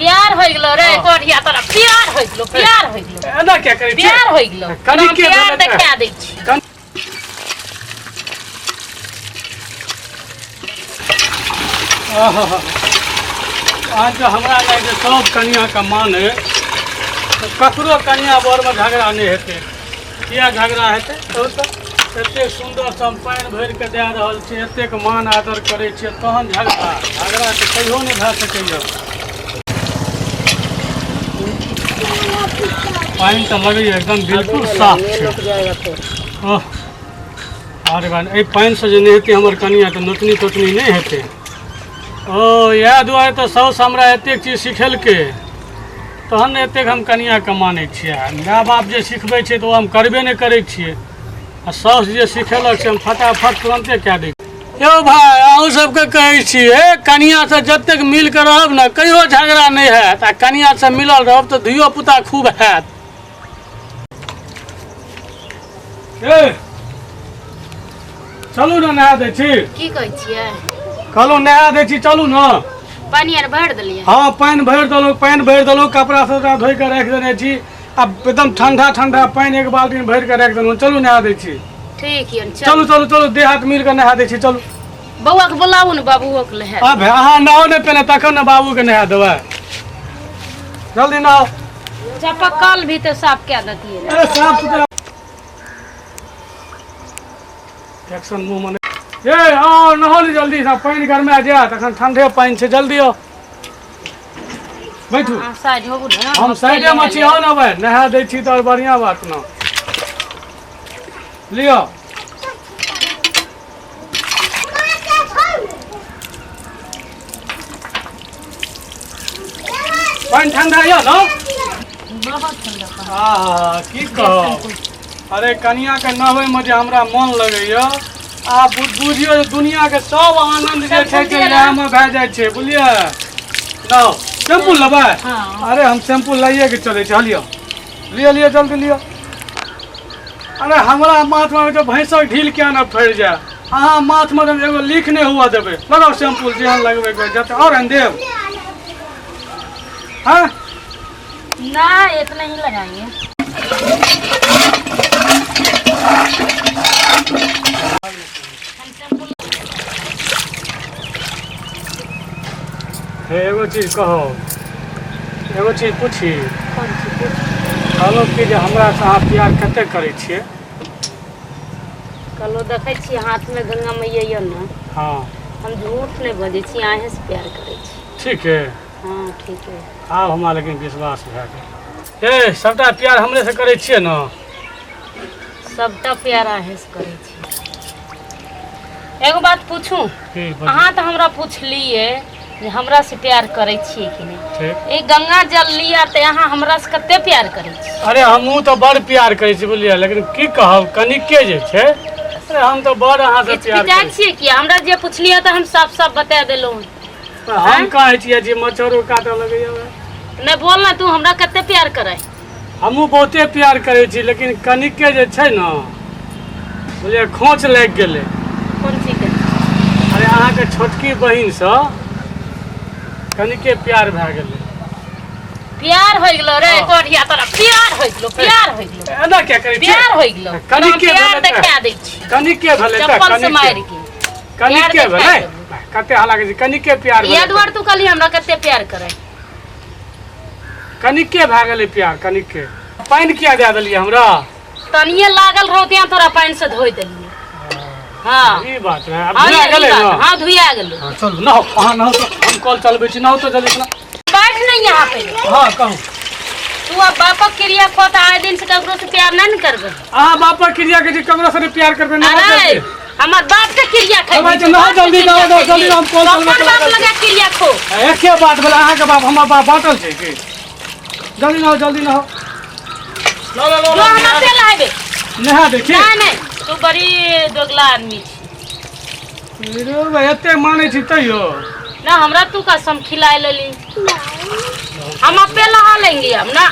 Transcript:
प्यार होइ गेलो रे हाँ। कोढ़िया तोरा प्यार होइ गेलो प्यार होइ गेलो एना किया करै छियै प्यार होइ गेलो कनिके हम प्यार भेलै तऽ- देखा दै छी आहा। आज तऽ हमरा लागि जे सब कनिआँके मान अइ तऽ ककरो कनिआँ बरमे झगड़ा नहि हेतै। किया झगड़ा हेतै कहू तऽ? एतेक सुन्दरसँ हम पानि भरि कऽ दए रहल छी, एतेक मान आदर करै छियै, तहन झगड़ा? झगड़ा तऽ कहियो नहि भए सकैए। पानि तऽ लगैए एकदम बिल्कुल साफ छै। ओह अरे बा, एहि पानिसँ जे नहि हेतै हमर कनिआँ तऽ नोतनी तोतनी नहि हेतै। ओ इएह दुआरे तऽ साउस हमरा एतेक चीज सिखेलकै, तहन ने एतेक हम कनिआँके मानै छियै। आ माय बाप जे सिखबै छै तऽ ओ हम करबे नहि करै छियै, आ साउस जे सिखेलक से हम फटाफट तुरन्ते कए दै। यौ भाय, अहूँ सबके कहै छी, हे कनिआँसँ जतेक मिल कऽ रहब ने कहियो झगड़ा नहि हैत, आ कनिआँसँ मिलल रहब तऽ धियो पुता खूब हैत। ए चलू ने नहा दै छी। की कहै छियै? कहलहुँ नहा दै छी, चलू ने। पानि आर भरि देलियै? हँ, पानि भरि देलहुँ, पानि भरि देलहुँ, कपड़ा सबटा धोइ कऽ राखि देने छी, आ एकदम ठंडा ठंडा पानि एक बाल्टीन भरि कऽ राखि देलहुँ। चलू नहा दै छी। ठीक यऽ। चलू चलू चलू, देह हाथ मिल कऽ नहा दै छी, चलू। बौआ के बोलाबू ने, बाबूओ के नहा। आब अहाँ नहाउ ने पहिने, तखन ने बाबूके नहा देबै। जल्दी नहाउ। चापाकल भी तऽ साफ कए देतियै ने। अरे साफ सुथरा एक्शन मुँह में। ए आओ नहाउ ने जल्दी से, पानि गरमा जायत, अखन ठंडे पानि छै। जल्दी आओ, बैठू। अहाँ साइड होबू ने। हम साइडे मे छी। आउ ने भाइ, नहा दै छी तऽ आओर बढ़िआँ बात ने। लिअ। पानि ठंडा यऽ ने? बहुत ठंडा पानि। आहा, की कहब, अरे कनियाके नहबैमे जे हमरा मन लगैया, आ बुझियौ जे दुनियाके सब आनंद जे छै से इएहमे भए जाइ छै, बुझलियै? नहाउ। शैम्पू लेबै? हाँ। अरे हम शैम्पू लाइए के चलै छी। लिअ लिअ लिअ, जल्दी लिअ। अरे हमरा माथमे जो भैंसक ढील किया ने फड़ि जाय, अहाँ माथमे तऽ एगो लीक नहि हुअ देबै। लगाउ शैम्पू जेहन लगबै जते। आओर आनि देब? हाँ। ना, इतना ही लगाएंगे। हे एगो चीज कहू, एगो चीज पूछी? कोन चीज पूछ? कहलहुँ कि जे हमरासँ अहाँ प्यार कतेक करै छियै? कहलहुँ देखै छी हाथमे गंगा मैया यऽ ने। हाँ। हम झूठ नहि बजै छी, अहीँसँ प्यार करै छी। ठीक है। हाँ, ठीक है। आब हमरा लेकिन विश्वास भए गेल। ए सबटा प्यार हमरेसँ करै छियै ने? सबटा प्यार अहीँसँ करै छी। एगो बात पूछू? की? बजू। अहाँ तऽ हमरा पुछलियै जे हमरा से प्यार करै छियै कि नहि। ठीक। ई गंगा जल लिअ तऽ अहाँ हमरा से कते प्यार करै छी? अरे हमहूँ तऽ बड़ प्यार करै छी, बुझलियै? लेकिन की कहब, कनिके जे छै। अरे हम तऽ बड़ अहाँसँ प्यार हिचकिचाइ करै छियै कि? हमरा जे पुछलियै तऽ हम साफ साफ बता देलहुँ। छी। हम कहै छियै जे मच्छरो काटऽ लगैया। नहि, बोल ना, तू हमरा कते प्यार करै? हमहूँ बहुते प्यार करै छी, लेकिन कनिके जे छै ने, बुझलियै, खोंच लागि गेलै। कोन चीज के? अरे अहाँके छोटकी बहिनसँ कनिके प्यार भए गेलै। प्यार होइ गेलो रे। हाँ। कोढ़िया तोरा प्यार होइ गेलो, प्यार होइ गेलो। एना किया करै छियै? प्यार होइ गेलो। कनिके प्यार भेलै तऽ- देखा दै छी। कनिके भेलै तऽ चप्पल से कनिके मारि के कनिके प्यार भेलै। देखा। कते हल्ला करै छी? कनिके प्यार इएह भेलै। दुआरे तू कहली हमरा कते प्यार करै। कनिके भए गेलै प्यार, कनिके। पानि किया दए देलियै हमरा? तनिए लागल रहौ तें तोरा पानि से धोइ देलियै। हाँ। ई बात है। आब हाँ, धुआ ई गेलै बात। ने? हाँ, धुआ गेलै। हाँ, चलू नहाउ, अहाँ नहाउ तऽ हम कल चलबै छी। नहाउ तऽ जल्दी से। बैठ नहीं यहाँ पे। हाँ, कहू। तू अब बापक क्रिया खो तऽ आइ दिन से ककरो से प्यार नहीं ने करबै। अहाँ बापक क्रिया के छी, ककरो से नहि प्यार करबै। नहाउ अरे जल्दी। हमर बाप के क्रिया हमार खैबी। जे नहाउ जल्दी, नहाउ, नहाउ जल्दी, हम कॉल चलबै अपन बाप लगा क्रिया खो। एके बात भेलै, अहाँके बाप हमर बाप बाँटल छै की? जल्दी नहाउ, जल्दी नहाउ। लो लो लो। जो हम अपने लाएबे। नहा देखी। नहीं नहीं, तू बड़ी दोगला आदमी छी। रे भाई, एते मानै छी तैयो ना हमरा तू कसम खिलाए लेली। हम अपने लहा लेंगे हम ना।